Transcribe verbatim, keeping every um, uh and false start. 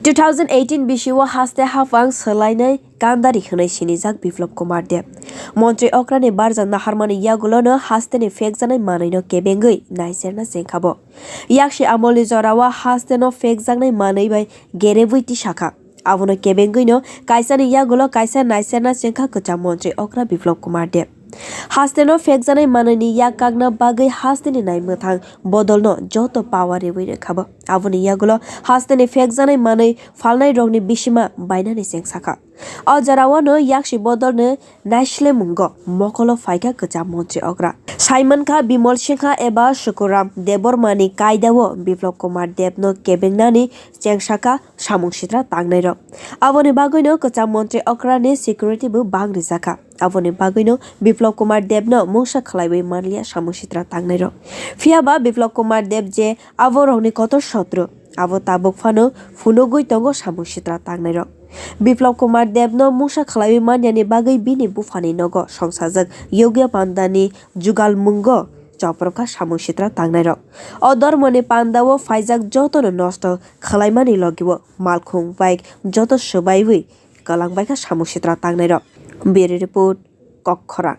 Two thousand eighteen bisio haste haphang swlainai kandari hwnwi sinijak Biplab Kumar Deb. Montri okrani barjak naharmani yagulono hasteni phekjaknai manwino kebengwi naiserna chengkhabo. Yaksi amolni jorao hasteno phekjaknai manwi bai gerebwi tisakha. Abono kebengwino kaisani yagulo kaisa naiserna chengkha kwcham montri okra Biplab Kumar Deb. Hasteno phekjaknai manwini yak kakna bagwi hasteni naimwthang bodolno joto power riwi rwkhabo. Aboni yagulo hasteni phekjaknai manwi phalnairokni bisima bainani chengsakha. O jorao no yaksi bodolni naislemungo mokolo phaikha kwcham montri okra. Saimankha Bimol Singha eba Sukuram Debbarmani kaidao Biplab Kumar Debno kebengnani chengsakha samung sitra tangnairok. Aboni bagwino kwcham montri okrani security bo bang rijakha. Aboni bagwino Biplab Kumar Debno mungsa khlaiwi manliya samung sitra tangnairok. Phiyaba Biplab Kumar Deb je aborokni kotor sotru, abo tabuk phano phunugwi tongo samung sitra tangnairok. Biplab Kumar Debno mungsa khlaiwi manyani bagwi bini buphani nogo songsajak Yogya Pandani jugalmungo chopropkha samung sitra tangnairok. O dormoni pandao phaijak jotono nosto khlaimani logio malkhung bike joto swbaiwi kwlangbaikha samung sitra tangnairok. Bureau Report, Kokkhorang.